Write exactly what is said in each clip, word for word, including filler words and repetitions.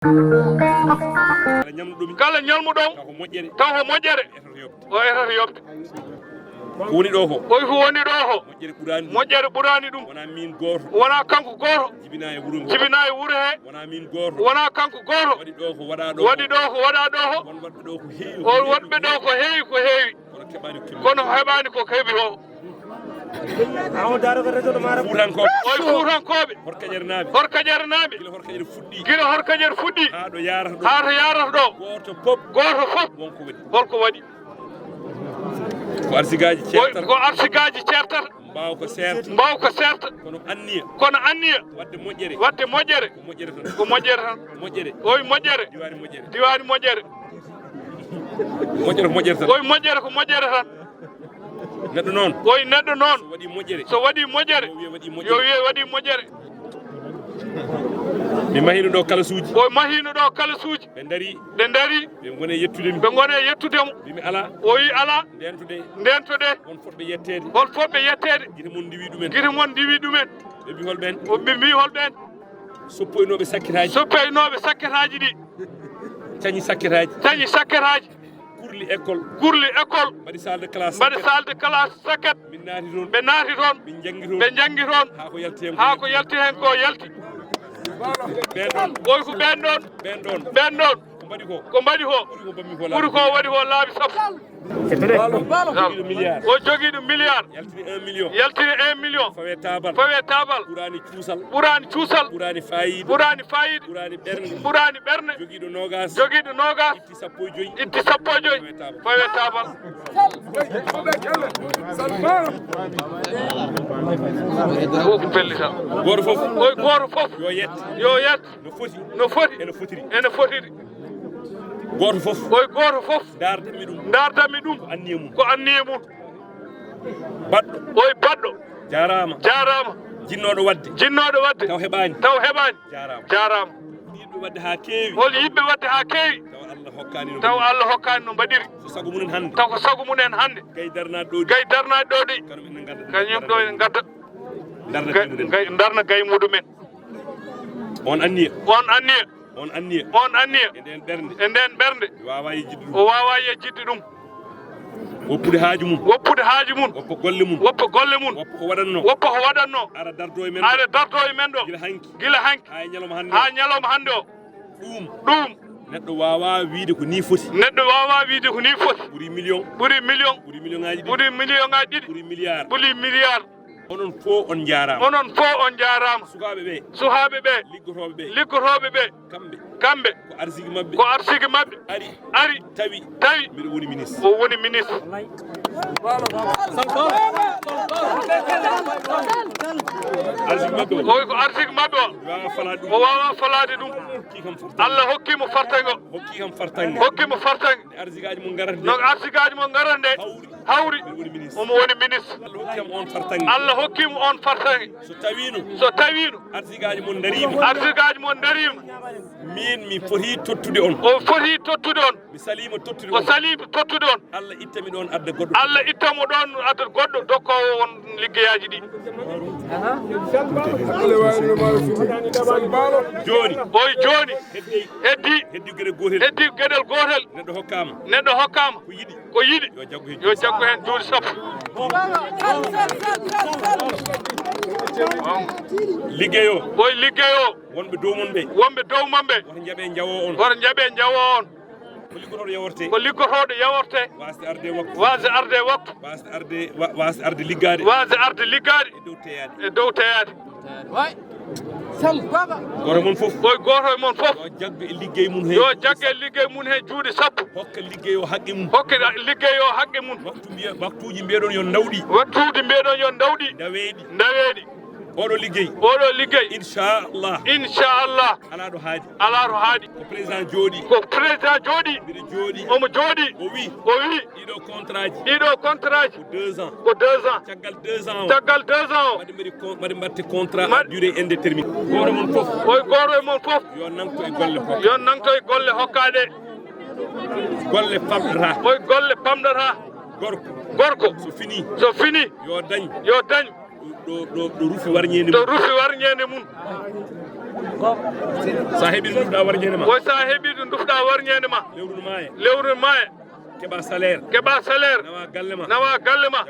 Kala ñalmuɗo mi. Kala ñalmuɗo mi. Taw ko moƴƴere. Taw ko moƴƴere. Etoto yoɓde. O etoto yoɓde. Ko woni ɗo ko? Oy ko woni ɗo ko? Moƴƴere ɓuraani ɗum. Moƴƴere ɓuraani ɗum. Wonaa miin gooto. Wonaa kanko gooto. Jibinaa e wuro ngoo. Jibinaa e wuro he. Wonaa miin gooto. Wonaa kanko gooto. Waɗi ɗo ko waɗaa ɗo. Waɗi ɗo ko waɗaa ɗo ko. Won waɗɓe ɗo ko heewi. O waɗɓe ɗo ko heewi, ko heewi. Kono keɓaani ko keɓi. Kono heɓaani ko keɓi o. Fuutankooɓe. Oy Fuutankooɓe. Horkaƴere naaɓe. Horkaƴere naaɓe. Gila Horkaƴere fuɗɗi. Gila Horkaƴere fuɗɗi. Haa ɗo yaarata ɗo. Haa to yaarata ɗo. Gooto fof. Gooto fof. Won ko waɗi. Holko waɗi? Ko arsigaaji ceertata. Ko arsigaaji ceertata. Mbaaw ko seerta. Mbaaw ko seerta. Kono anniya. Kono anniya. Waɗde moƴƴere. Waɗde moƴƴere. Ko moƴƴere tan. Ko moƴƴere tan. Moƴƴere. Oy moƴƴere. Diwaani moƴƴere. Diwaani moƴƴere. Moƴƴere ko moƴƴere tan. Oy moƴƴere ko moƴƴere tan. Neɗɗo noon. Oy neɗɗo noon. So waɗi moƴƴere. So waɗi moƴƴere. Yo wiye waɗi moƴƴere. Yo wiye waɗi moƴƴere. Mi mahino ɗo kalasuuji. O mahino ɗo kalasuuji. Ɓe ndarii. Ɓe ndarii. Ɓe ngoni e yettude mi. Ɓe ngoni e yettude mo. Mbimi alaa. O wi alaa. Ndeentoɗee. Ndeentoɗee. Won fotɓe yetteede. Won fotɓe yetteede. Gite mon ndiwii ɗumen. Gite mon ndiwii ɗumen. Ɓe mbi hol ɓeen? O ɓe mbi hol ɓeen? Soppoynooɓe sakkitaaji. Soppoynooɓe sakkitaaji ɗi. Cañi sakkitaaji. Cañi sakkitaaji. Kurli école. Kurli école. Mbaɗi salle de classe. Mbaɗi salle de classe saket. Min naati toon. Ɓe naati toon. Min njanngi toon. Ɓe njanngi toon. Haa ko yalti heen ko yalti. Haa ko yalti heen ko yalti. Ɓeen ɗoon. Oy ko ɓeen ɗoon. Ɓeen ɗoon. Ɓeen ɗoon. Ko mbaɗi ko. Ko mbaɗi ko. Ɓuri ko mbaɗmi ko laabi sappo. Ɓuri ko waɗi ko laabi sappo. Jogiiɗo milliard. O jogiiɗo milliard. Yaltini un million. Yaltini un million. Fawe taabal. Fawe taabal. Ɓuraani cuusal. Ɓuraani cuusal. Ɓuraani faayiida. Ɓuraani faayiida. Ɓuraani ɓernde. Ɓuraani ɓernde. Jogiiɗo noogaas. Jogiiɗo noogaas. Itti sappo e joyi. Itti sappo e joyi. Fawe taabal. Fawe taabal. Fof pellital. Gooto fof. Oy gooto fof. Yo yetto. Yo yetto. No foti. No foti. Eno fotiri. Eno fotiri. Gooto fof. Oy gooto fof. Ndaardanmi ɗum. Ndaardanmi ɗum. Ko anniya mum. Ko anniya mum. Baɗɗo. Oy baɗɗo. Jaaraama. Jaaraama. Jinnooɗo waɗde. Jinnooɗo waɗde. Taw heɓaani. Taw heɓaani. Jaaraama. Jaaraama. Yiɗɓe waɗde haa keewi. Hol yiɗɓe waɗde haa keewi. Taw Allah hokkaani no. Taw mbaɗiri. Allah hokkaani no mbaɗiri. So sago mumen hannde. Taw ko sago mumen hannde. Gay darnaaɗo ɗo ɗi. Gay darnaaɗo ɗo ɗi. Kañum en ngadda. Kañum ɗo en ngadda. Ndarna gay mumen. Gay, ndarna gay muɗumen. On anniya. On anniya. On anniya. On anniya. E ndeen ɓernde. E ndeen ɓernde. Mi waawaa yejjitde ɗum. O waawaa yejjitde ɗum. Woppude haaju mum. Woppude haaju mum. Woppa golle mum. Woppa golle mum. Woppa ko waɗatnoo. Woppa ko waɗatnoo. Ara dardo e men ɗo. Ara dardo e men ɗo. Gila hanki. Gila hanki. Haa e ñalawma hannde o. Haa ñalawma hannde o. Ɗum. Ɗum. Neɗɗo waawaa wiyde ko nii foti. Neɗɗo waawaa wiyde ko nii foti. Ɓuri million. Ɓuri million. Ɓuri million ŋaaji ɗiɗi. Ɓuri million ŋaaji ɗiɗi. Ɓuri milliard. Ɓuri milliard. Onon fof on njaaraama. Onon fof on njaaraama. Sukaaɓe ɓe. Sukaaɓe ɓe. Liggotooɓe ɓe. Liggotooɓe ɓe. Kamɓe. Kamɓe. Ko arsigi maɓɓe. Ko arsigi maɓɓe. Ari. Ari. Tawi. Tawi. Mbiɗo woni ministre. O woni ministre. Arsigi maɓɓe o. O ko arsigi maɓɓe o. Mi waawaa falaade ɗum. O waawaa falaade ɗum. Hokki kam fartaŋŋe. Allah hokki mo fartaŋŋe o. Hokki kam fartaŋŋe. Hokki mo fartaŋŋe. Nde arsigaaji mum ngarata nde. No arsigaaji mum ngarata nde. Hawri. Hawri. Mbiɗo woni ministre. Omo woni ministre. Allah hokki kam on fartaŋŋe. Allah hokki mo on fartaŋŋe. So tawiino. So tawiino. Arsigaaji mon ndariima. Arsigaaji mon ndariima. Miin mi foti tottude on. O foti tottude on. Mi saliima tottude on. O saliima tottude on. Allah itta mi ɗoon adda goɗɗo. Allah itta mo ɗoon adda goɗɗo dokkoowo on liggeyaaji ɗi. Jooni. Oy jooni. Heddi. Heddi. Heddi geɗel gootel. Heddi geɗel gootel. Neɗɗo hokkaama. Neɗɗo hokkaama. Ko yiɗi. Ko yiɗi. Yo jaggu heen. Yo jaggu heen juuɗe sappo. Liggey o. Oy liggey o. Wonɓe dow mon ɓe. Wonɓe dow mon ɓe. Woto njaɓe njawo on. Woto njaɓe njawo on. Ko liggotooɗo yaworte. Ko liggotooɗo yaworte. Waasde arde waktu. Waasde arde waktu. Waasde arde, wa-, waasde arde liggaade. Waasde arde liggaade. E dow teyaade. E dow teyaade. Gooto mon fof. Oy gooto e mon fof. Yo jaggu e liggey mum he. Yo jaggu e liggey mum he juuɗe sappo. Hokka liggey o haqqe mum. Hokka liggey o haqqe mum. Waktu mbiya-, waktuuji mbiyeɗon yo ndawɗi. Waktuuji mbiyeɗon yo ndawɗi. Ndaweeɗi. Ndaweeɗi. Oɗo liggey. Oɗo liggey. Inchallah. Inchallah. Alaa ɗo haaɗi. Alaa ɗo haaɗi. Ko président jooɗi. Ko président jooɗi. Mbiɗo jooɗi. Omo jooɗi. O wi. O wi. Ɗiɗo contrat ji. Ɗiɗo contrat ji. Ko deux ans. Ko deux ans. Caggal deux ans o. Caggal deux ans o. Mbaɗi mbaɗi con-, mbaɗi mbaɗte contrat à durée indéterminée. Gooto mon fof. Oy gooto e mon fof. Yo nangto e golle fof. Yo nangto e golle hokkaaɗe. Golle pamɗata. Oy golle pamɗata. Gorko. Gorko. So fini. So fini. Yo dañ. Yo dañ. Ɗo, ɗo, ɗo rufi warñeende mum. Ɗo rufi warñeende mum. Sa heɓi ɗum, dufɗa warñeene ma. Ko sa heɓi ɗum, dufɗa warñeene ma. Lewru no maaya. Lewru no maaya. Keɓa salaire. Keɓa salaire. Nawa galle ma. Nawa galle ma.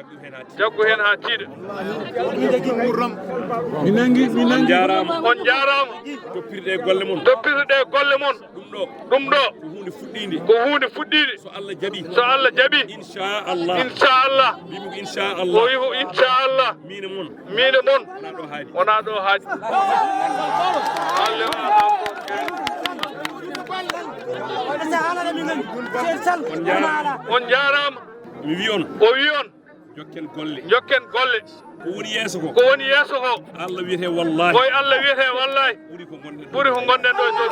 Jaggu heen haa tiiɗi. Jaggu heen haa tiiɗi. Mi nangi, mi nangi. On njaaraama. On njaaraama. Toppirɗe golle mon. Toppirɗe golle mon. Ɗum ɗo. Ɗum ɗo. Ko huunde fuɗɗiinde. Ko huunde fuɗɗiinde. So Allah jaɓi. So Allah jaɓi. Inchallah. Inchallah. Mbimi ko inchallah. O wi ko inchallah. Miin e mon. Miin e mon. Wonaa ɗo haaɗi. Wonaa ɗo haaɗi. Allah. On njaaraama. On njaaraama. Mi wi on. O wi on. Jokken golle. Jokken golle. Ko woni yeeso ko? Ko woni yeeso ko? Allah wiyete wallahi. Koye Allah wiyete wallahi. Ɓuri ko ngonɗen. Ɓuri ko ngonɗen ɗo e dow.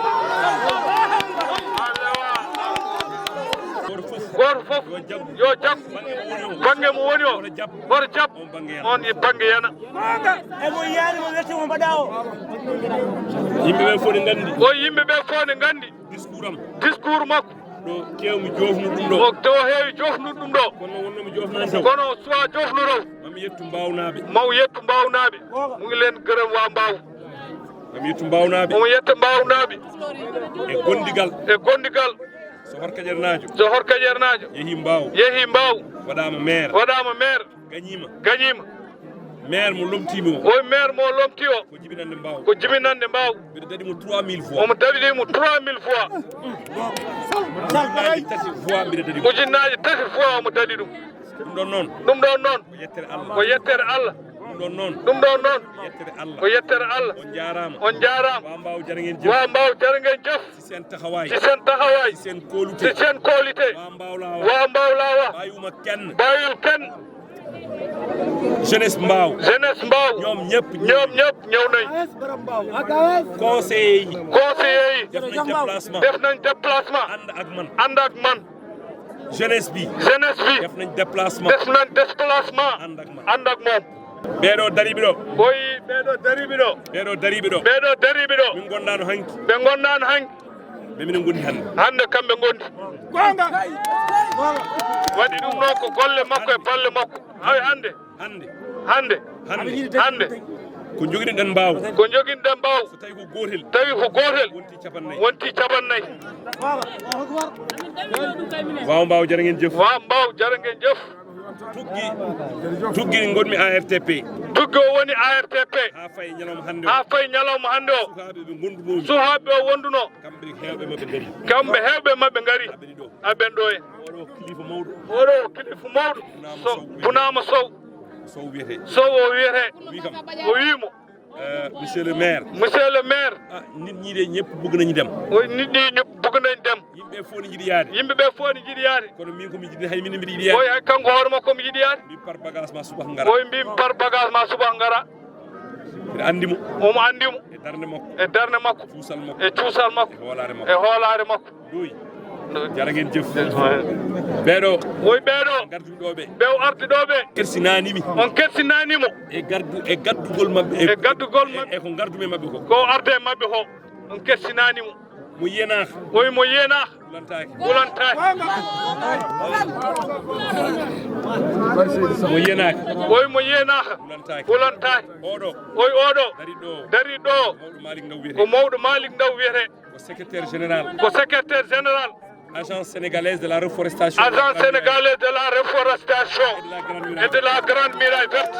Allah wa. Gooto fof. Gooto fof. Yo jaggu. Yo jaggu. Bannge mo woni o. Bannge mo woni o. Hoto jab. Hoto jab. On bannge yana. On e bannge yana. Emo yaari mo wetti mo mbaɗa o. Yimɓe ɓe fof ne nganndi. O yimɓe ɓe fof ne nganndi. Discours am. Discours makko. Ɗo keewmi joofnude ɗum ɗo. O to heewi joofnude ɗum ɗo. Kono wonno mi joofnaani taw. Kono suwa joofnu taw. Mami yettu mbaawnaaɓe. Maw yettu mbaawnaaɓe. Mu ngi leen gërëm waa mbaaw. Mami yettu mbaawnaaɓe. Omo yetta mbaawnaaɓe. E gondigal. E gondigal. Sohor kaƴernaajo. Sohor kaƴernaajo. Yehi mbaaw. Yehi mbaaw. Waɗaama maire. Waɗaama maire. Gañiima. Gañiima. Maire mo lomtiimi o. Oy maire mo lomti o. Ko jibinande mbaaw. Ko jibinande mbaaw. Mbiɗa daɗi mo trois mille fois. Omo daɗi mo trois mille fois. Ujunnaaji tati fois mbiɗa daɗi mo. Ujunnaaji tati fois omo daɗi ɗum. Ɗum ɗon noon. Ɗum ɗon noon. Ko yettere Allah. Ko yettere Allah. Ɗum ɗon noon. Ɗum ɗon noon. Ko yettere Allah. Ko yettere Allah. On njaaraama. On njaaraama. Waa mbaaw jara ngeen jëf. Waa mbaaw jara ngeen jëf. Si seen taxawaay. Si seen taxawaay. Si seen kóolute. Si seen kóolute. Waa mbaaw laawa. Waa mbaaw laawa. Bàyyiwuma kenn. Bàyyiwul kenn. Jeunesse mbaaw. Jeunesse mbaaw. Ñoom ñëpp. Ñoom ñëpp ñëw nañ. Conseillers yi. Conseillers yi. Def nañ déplacement. Def nañ déplacement. Ànd ak man. Ànd ak man. Jeunesse bi. Jeunesse bi. Def nañ déplacement. Def nañ déplacement. Ànd ak man. Ànd ak moom. Ɓeeɗo dariiɓe ɗo. Oyi, ɓeeɗo dariiɓe ɗo. Ɓeeɗo dariiɓe ɗo. Ɓeeɗo dariiɓe ɗo. Min ngondaano hanki. Ɓe ngondaano hanki. Ɓe minen ngondi hannde. Hannde kamɓe ngondi. Goonga. Waɗi ɗum noon ko golle makko e balle makko. Hay hannde. Hannde. Hannde. Hannde. Hannde. Ko jogiɗen mbaaw. Ko jogiɗen mbaaw. So tawi ko gootel. Tawi ko gootel. Wonti capannayyi. Wonti capannayyi. Waaw mbaaw jara ngeen jëf. Waaw mbaaw jara ngeen jëf. Tuggi, tuggi ngonmi A R T P. Tuggi o woni A R T P. Haa fayi ñalawma hannde o. Haa fayi ñalawma hannde o. Sukaaɓe ɓe ngondunomi. Sukaaɓe o wonduno. Kamɓe heewɓe maɓɓe ngari. Kamɓe heewɓe maɓɓe ngari. Aɓeni ɗo. Aɓeni ɗo e. Oɗo kilifa mawɗo. Oɗo kilifa mawɗo. Bunaama Sow. Bunaama Sow. Sow wiyete. Sow o wiyete. O wi kam. O wi mo. Euh, monsieur le maire. Monsieur le maire. Ah, nit ñi de ñëpp bëgg nañu dem. Oy, nit ñi ñëpp bëgg nañ dem. Yimɓe fof ne jiɗi yaade. Yimɓe ɓe fof ne jiɗi yaade. Kono min ko mi jiɗi, hay min mbiɗa yiɗi yaade. Oy, hay kanko hoore makko mi jiɗi yaade. Mbi par bagage ma subaka ngara. Oy, mbi par bagage ma subaka ngara. Mbiɗa anndi mo. Omo anndi mo. E darnde makko. E darnde makko. Cuusal makko. E cuusal makko. E hoolaare makko. E hoolaare makko. Ɗoy. Jara ngeen jëf. Ɓeeɗo. Woy ɓeeɗo. Garduɓe ɗo ɓe. Ɓe o ardi ɗo ɓe. Kersinaani mi. On kersinaani mo. E gardu, e gaddugol maɓɓe. E gaddugol maɓɓe. E ko ngardu-mi e maɓɓe ko. Ko arde e maɓɓe ko. On kersinaani mo. Mo yiyanaa. Woy mo yiyanaa. Hulantaake. Hulantaake. Mo yiyanaa. Woy mo yiyanaa. Hulantaake. Hulantaake. Oɗo. Woy oɗo. Dari ɗo. Dari ɗo. Mawɗo Malick Ndaw wiyete. Ko mawɗo Malick Ndaw wiyete. Ko secrétaire général. Ko secrétaire général. Agence sénégalaise de la reforestation. Agence sénégalaise de la reforestation et de la grande muraille verte.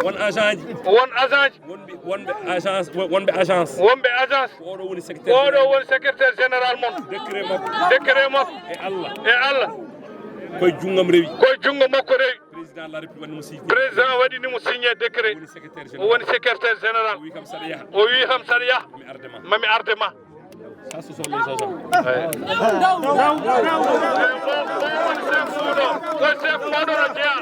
Won agent ji. Won agent ji. Wonɓe, wonɓe agence, wonɓe agence. Wonɓe agence. Ko oɗo woni secrétaire. Ko oɗo woni secrétaire général mon. Décret makko. Décret makko. E Allah. E Allah. Koye junngam rewi. Koye junngo makko rewi. Président de la République waɗi mo signé. Président waɗi ni mo signé décret. O woni secrétaire général. O woni secrétaire général. O wi kam saɗa yaha. O wi kam saɗa yaha. Mi arde ma. Mami arde ma. Sa so soɓe so so. Eyi. Ko chef mawɗo o jeyaa.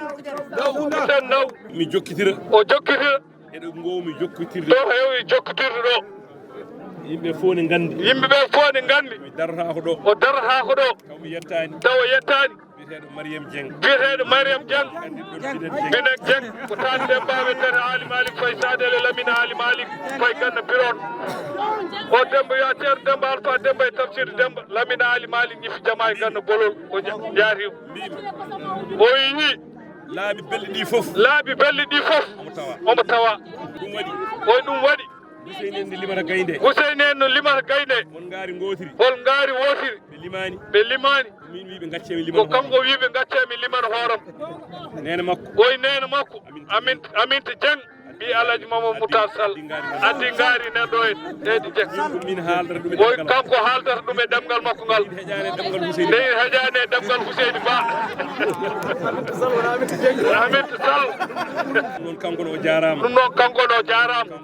Sen Ndaw. Mi jokkitira. O jokkitira. Eɗo ngoomi jokkitirde. Ɗo heewi jokkitirde ɗo. Yimɓe fof ne nganndi. Yimɓe ɓe fof ne nganndi. Mi darataako ɗo. O darataako ɗo. Taw mi yettaani. Taw o yettaani. Biyeteeɗo Mariam Dieng. Biyeteeɗo Mariam Dieng. Binet Dieng. Ko taani Demba ɓe mbiyata Ali Malik Faye Sadele Lamine Ali Malik Faye Ganna Biron. O Demba yo a Ceerno Demba Alpha Demba e Tafsir Demba Lamine Ali Malik ñifi jama e Ganna Bolol. O ja-, jaari o. O yi. Laabi belɗi ɗi fof. Laabi belɗi ɗi fof. Omo tawa. Omo tawa. Ɗum waɗi. Oy ɗum waɗi. Huseyni en no limata gaynde. Huseyni en no limata gaynde. Hol ngaari ngootiri? Hol ngaari wootiri? Ɓe limaani. Ɓe limaani. Min wi ɓe ngacce mi limana. Ko kanko wi ɓe ngacce mi limana hooram. Neene makko. Oy neene makko. Amin Amin Dieng. Ɓii Alhaji Mamadou Moutar Sall. Addi ngaari ne ɗo en. Neydi Dieng. Min haaldata ɗum e. Oy kanko haaldata ɗum e ɗemngal makko ngal. Nde heƴaani e ɗemngal Huseyni Ba. Amin Sall. Ɗum noon kanko no o jaaraama. Ɗum noon kanko no o jaaraama.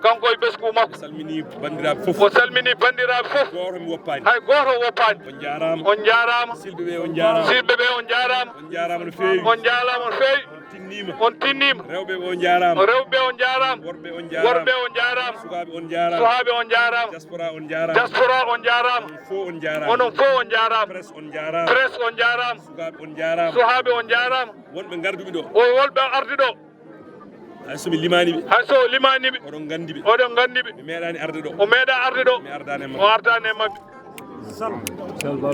Kanko e ɓesngu makko. Salmini banndiraaɓe fof. O salmini banndiraaɓe fof. Gooto mi woppaani. Hay gooto woppaani. On jaaraama. On jaaraama. Silɓe ɓe on jaaraama. Silɓe ɓe on jaaraama. On jaaraama no feewi. On jaaraama no feewi. On tinniima. On tinniima. Rewɓe ɓe on jaaraama. Rewɓe ɓe on jaaraama. Worɓe on jaaraama. Worɓe on jaaraama. Sukaaɓe on jaaraama. Sukaaɓe on jaaraama. Diaspora on jaaraama. Diaspora on jaaraama. Onon fof on jaaraama. Onon fof on jaaraama. Presse on jaaraama. Presse on jaaraama. Sukaaɓe on jaaraama. Sukaaɓe on jaaraama. Wonɓe ngarduɓe ɗo. O wonɓe ardi ɗo. Hay so mi limaani ɓe. Hay so o limaani ɓe. Oɗon nganndi ɓe. Oɗon nganndi ɓe. Mi meeɗaani arde ɗo. O meeɗa arde ɗo. Mi ardaani e maɓɓe. O ardaani e maɓɓe.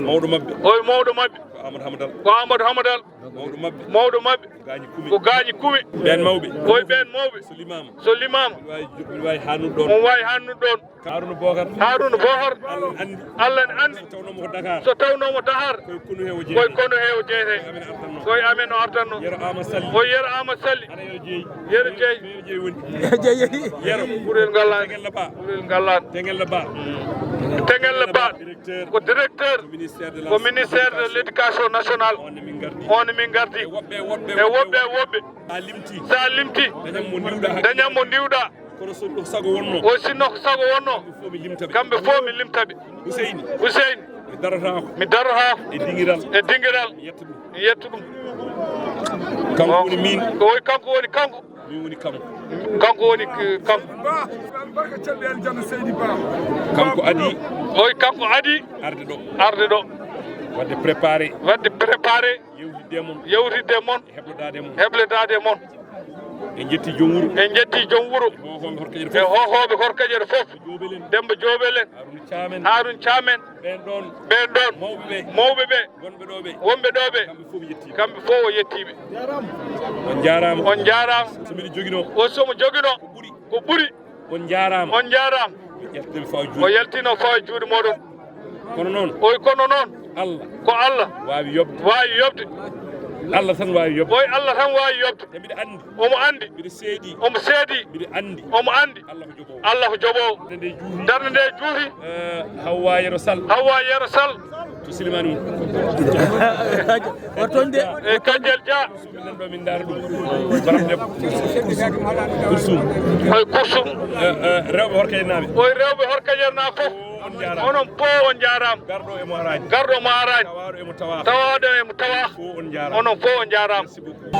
Mawɗo maɓɓe. Oy mawɗo maɓɓe. Ko Amadou Hamadal. Ko Amadou Hamadal. Mawɗo maɓɓe. Mawɗo maɓɓe. Ko gaañi kume. Ko gaañi kume. Ɓeen mawɓe. Oy ɓeen mawɓe. So limaama. So limaama. Miɗo waawi jo-, miɗo waawi haanude ɗoon. Miɗo waawi haanude ɗoon. Haruna Bohar. Haruna Bohar. Allah ne anndi. Allah ne anndi. So tawnoomo ko Dakar. So tawnoomo Dakar. Koye konu he o jeeyetee. Koye konu he o jeeyetee. Koye amen o ardatnoo. Koye amen o ardatnoo. Yero Amadou Sall. Ko Yero Amadou Sall. Ana Yero Jeey. Yero Jeey. Yero Jeey. Yero. Kurel Ngalaani. Tengel Ba. Kurel Ngalaani. Tengel Ba. Tengel Ba. Directeur. Ko directeur. Ko ministère de la. Ko ministère de l'éducation nationale. On ne min ngardi. On ne min ngardi. E woɓɓe, woɓɓe, e woɓɓe, woɓɓe. Sa limti. Sa limti. Dañan mo ndiwɗa. Dañan mo ndiwɗa. Kono so ɗo sago wonno. O sinno ko sago wonno. Kamɓe fof mi limta ɓe. Kamɓe fof mi limta ɓe. Huseyni. Huseyni. Mi darataako. Mi darataako. E dingiral. E dingiral. Mi yetta ɗum. Mi yetta ɗum. Kanko woni min. Ko woni kanko woni kanko. Min woni kanko. Kanko woni k-, kanko. Ba, albarka calɗi aljanna Seydi Ba. Kanko adi. Oy kanko adi. Arde ɗo. Arde ɗo. Wadde préparé. Wadde préparé. Yewtidde e mon. Yewtidde e mon. E heblodaade e mon. Heblodaade e mon. En njetti joom wuro. En njetti joom wuro. E hohooɓe Horkajere fof. E hohooɓe Horkajere fof. Demba Joobel en. Demba Joobel en. Haruna Caam en. Haruna Caam en. Ɓeen ɗoon. Ɓeen ɗoon. Mawɓe ɓe. Mawɓe ɓe. Wonɓe ɗo ɓe. Wonɓe ɗo ɓe. Kamɓe fof mi yettii ɓe. Kamɓe fof o yettii ɓe. On njaaraama. On njaaraama. So mbiɗa joginoo. O so mo joginoo. Ko ɓuri. Ko ɓuri. On njaaraama. On njaaraama. O yaltino fawa juuɗe. O yaltino fawa juuɗe mooɗon. Kono noon. Oy kono noon. Allah. Ko Allah. Waawi yoɓde. Waawi yoɓde. Allah tan waawi yoɓde. Oy Allah tan waawi yoɓde. Te mbiɗa anndi. Omo anndi. Mbiɗa seedii. Omo seedii. Mbiɗa anndi. Omo anndi. Allah ko joɓoowo. Allah ko joɓoowo. Darnde nde juuti. Darnde nde juuti. Eh, Hawwa Yero Sall. Hawwa Yero Sall. To Silimani mum. Oto toon de. E Kadiel Dia. Min ɗo min ndaara ɗum. Baram debbo. Kursum. Oy Kursum. Eh, eh, rewɓe Horkajere naaɓe. Oy rewɓe Horkajere naaɓe fof. On njaaraama. Onon fof on njaaraama. Garɗo e mo araani. Garɗo mo araani. Tawaaɗo e mo tawaa. Tawaaɗo e mo tawaa. Fof on njaaraama. Onon fof on njaaraama. Merci beaucoup.